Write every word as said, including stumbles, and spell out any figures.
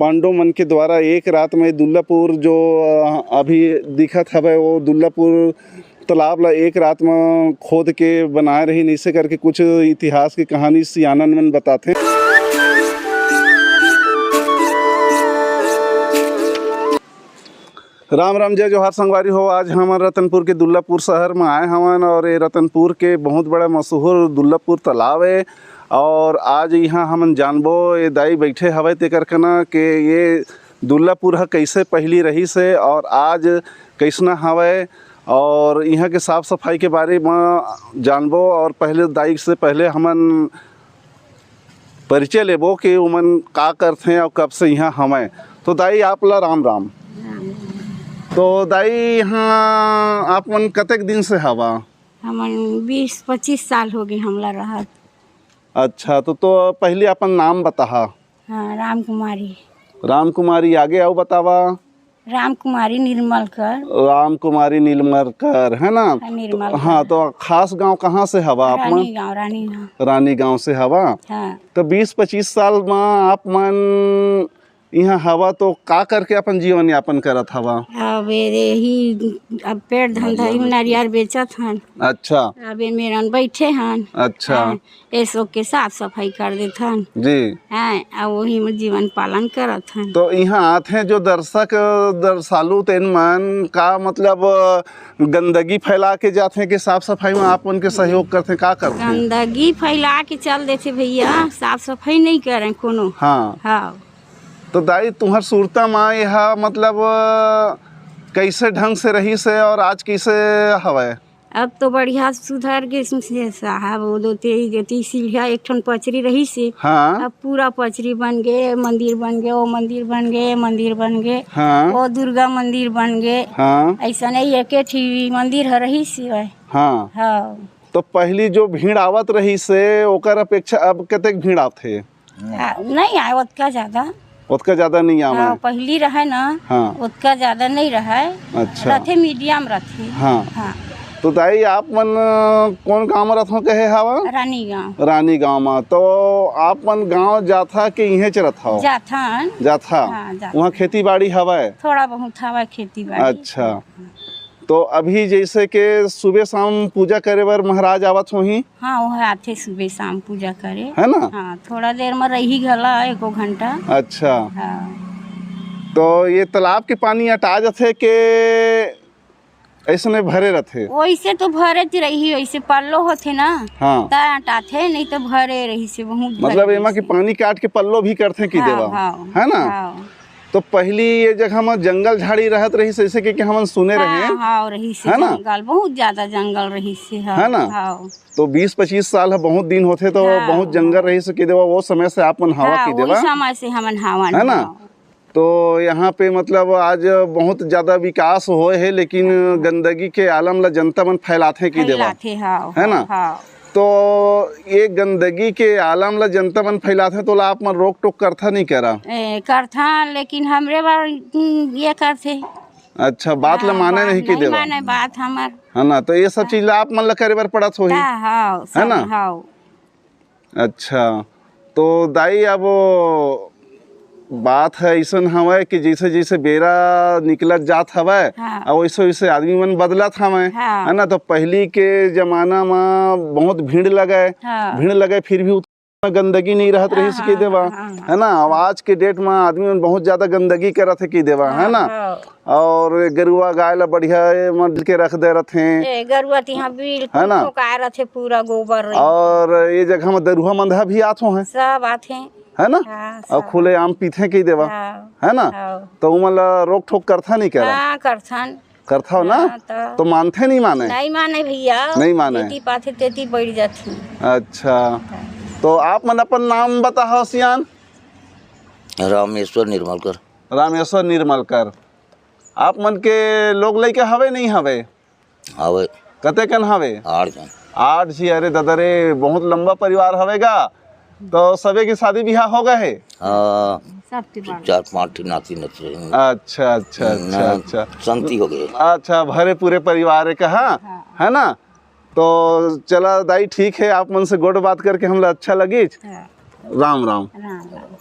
पांडव मन के द्वारा एक रात में दुर्लापुर जो, अ, अभी दिखत हवय, वो दुर्लापुर तालाब ला एक रात में खोद के बनाए रहिन, इसे करके कुछ इतिहास के कहानी सियानन मन बताथे। राम राम, जय जोहार संगवारी हो। आज हमन रतनपुर के दुर्लापुर शहर में आए हवन और ये रतनपुर के बहुत बड़ा मशहूर दुर्लापुर तालाब है। और आज यहाँ हमन जानबो, ये दाई बैठे हवय तेकर कना के ये दुर्लापुर ह कैसे पहली रहिस हे और आज कैसना हवय और यहाँ के साफ सफाई के बारे में जानबो। और पहले दाई से पहले हमन परिचय लेबो कि उमन का करथे और कब से यहाँ हवय। तो दाई, आप ला राम राम। तो दाई, यहाँ आप मन कतेक दिन से हवा? हमन बीस पच्चीस साल हो गए हमला रहत। अच्छा, तो, तो पहले अपन नाम बताहा। हाँ, राम कुमारी। राम कुमारी, आगे अउ बतावा। राम कुमारी निर्मलकर। राम कुमारी निर्मलकर, है ना? हाँ, निर्मलकर। हाँ, तो खास गांव कहाँ से हवा आप मन? रानी गांव, रानी गांव। रानी गांव से हवा। हाँ। तो बीस पच्चीस साल में आप मन यहाँ हवा तो का करके अपन जीवन यापन करत हवा? अब यही, अब पेड़ धंधा ही में नारियर बेचत हन। अच्छा। अब ये मेरन बैठे हन। अच्छा। हाँ, ये सब के साफ सफाई कर देत हन। जी। हाँ, अब वही में जीवन पालन करत हन। तो यहाँ आथे जो दर्शक, दर्शालु, तेन मन का मतलब गंदगी फैला के जाथे कि साफ सफाई में आप मन के सहयोग करथे, का करथे? गंदगी फैला के चल देथे भैया, साफ सफाई नहीं करें कोनो। हाँ। हाँ। तो दाई, तुहर सुरता मा एहा मतलब, अ, कैसे ढंग से रहिस हे और आज कैसे हवय? अब तो बढ़िया सुधर गे से साहब, वो दो ते-, जेती सीढ़िया एक ठन पचरी रहिस हे। हाँ। अब पूरा पचरी बन गे, मंदिर बन गे, वो मंदिर बन गे, मंदिर बन गे, हाँ। वो दुर्गा मंदिर बन गे। हाँ। ऐसा नहीं, एके ठी मंदिर ह रहिस हे। हाँ। हाँ। तो पहली जो भीड़ आवत रहिस हे, ओकर अपेक्षा अब कतेक भीड़ आथे? आ, नहीं आए ओतका ज्यादा। ओतका ज्यादा नहीं आवे? हाँ, पहली रहे ना, हाँ। ओतका ज्यादा नहीं रहे। अच्छा। रथे, मीडियम रथे। हाँ। हाँ। तो दाई, आप मन, अ, कौन गांव में रथो कहे हवा? रानी गांव। रानी गांव में। तो आप मन गांव जाथा के इहें च रथो? जाथन। जाथा? हाँ, जाथन। वहाँ खेती बाड़ी हवय? थोड़ा बहुत हवय खेती बाड़ी। अच्छा। तो अभी जैसे के सुबह शाम पूजा करे बर महाराज आवत होही? हाँ, वो आथे सुबह शाम पूजा करे। है ना? हाँ, थोड़ा देर में रही घला एको घंटा। अच्छा। हाँ। तो ये तालाब के पानी अटा जथे के ऐसने भरे रथे? वैसे तो भरे च रही, वैसे पल्लो होथे ना, हाँ। त अटाथे, नहीं तो भरे रही से बहुत भरे मतलब एमा रही के से। पानी काट के पल्लो भी करथे की हाँ, देवा? हाँ, है ना? हाँ। तो पहली ये जगह में जंगल झाड़ी रहत रही से, जैसे कि, कि हमन सुने हाँ, रहे। हाँ, रही से है ना? जंगल, बहुत ज्यादा जंगल रही से, हाँ, है ना? हाँ। तो बीस पच्चीस साल ह बहुत दिन होथे, तो हाँ, बहुत जंगल हाँ। रही से की देवा, वो समय से आप मन हवा हाँ, की वही देवा। समय से हमन हवन है ना? हाँ। तो यहाँ पे मतलब आज बहुत ज्यादा विकास होए हे, लेकिन गंदगी के आलम ला जनता मन फैलाथे की देवा। फैलाथे, हाँ, है ना? हाँ। तो ये गंदगी के आलम ला जनता मन फैलाथे, तो ला आप मन रोक टोक करथा नहीं करा? ए, करथा, लेकिन हमरे बर, हम्म, ये करथे। अच्छा, बात ला हाँ, माने बात नहीं की नहीं देवा। माने बात हमर। है ना, तो ये सब हाँ। चीज ला आप मन ला करे बर पड़त होही। हाँ, हाँ, है ना? सब, हाँ। अच्छा, तो दाई, अब बात है अइसन हवय कि जैसे जैसे बेरा निकलत जात हवय, हाँ। अब वैसे वैसे आदमी मन बदलत हवय, हाँ। है ना? तो पहली के जमाना में बहुत भीड़ लगे, हाँ। भीड़ लगे, फिर भी उतना गंदगी नहीं रहत हाँ, रहिस के हाँ, देवा, हाँ, हाँ। है ना? अब आज के डेट में आदमी मन बहुत ज्यादा गंदगी करत हे की देवा, है हाँ, ना? हाँ। और गरुआ गाय ला बढ़िया ए, मल के रख दे रथे। ए, गरुआ तिहा बिल्कुल है ना? ठोकाए रथे, पूरा गोबर रही। और ये जगह में दरुहा मंदहा भी आत हो हैं। सब आथे। है ना? हाँ, और सब। खुले आम पीथे की देवा। हाँ। है ना? हाँ। तो उमन ला रोक ठोक करथा नहीं करा? हाँ, करथन। करथा हो ना? हाँ, तो। तो मानथे नहीं माने? नहीं माने भैया। नहीं माने। तेती पाथे, तेती बैठ जाथे। अच्छा। हाँ। तो आप मन अपन नाम बताहो सियान? रामेश्वर निर्मलकर। रामेश्वर निर्मलकर। आप मन के लोग लइका हवे नहीं हवे? हवे। कते कन हवे? आठ झन। आठ झी, अरे दादा रे, बहुत लंबा परिवार हवे गा। तो सबे के शादी बिहाव हो गए हे? हाँ। सबके बाल। चार पांच ठी नाती नतनी। अच्छा, अच्छा, अच्छा, ना, अच्छा। शांति हो गए। अच्छा, भरे पूरे परिवार हे कहा, हाँ। है ना? तो चला दाई, ठीक है, आप मन से गोठ बात करके हमला अच्छा लगिस। हाँ। राम राम। राम राम।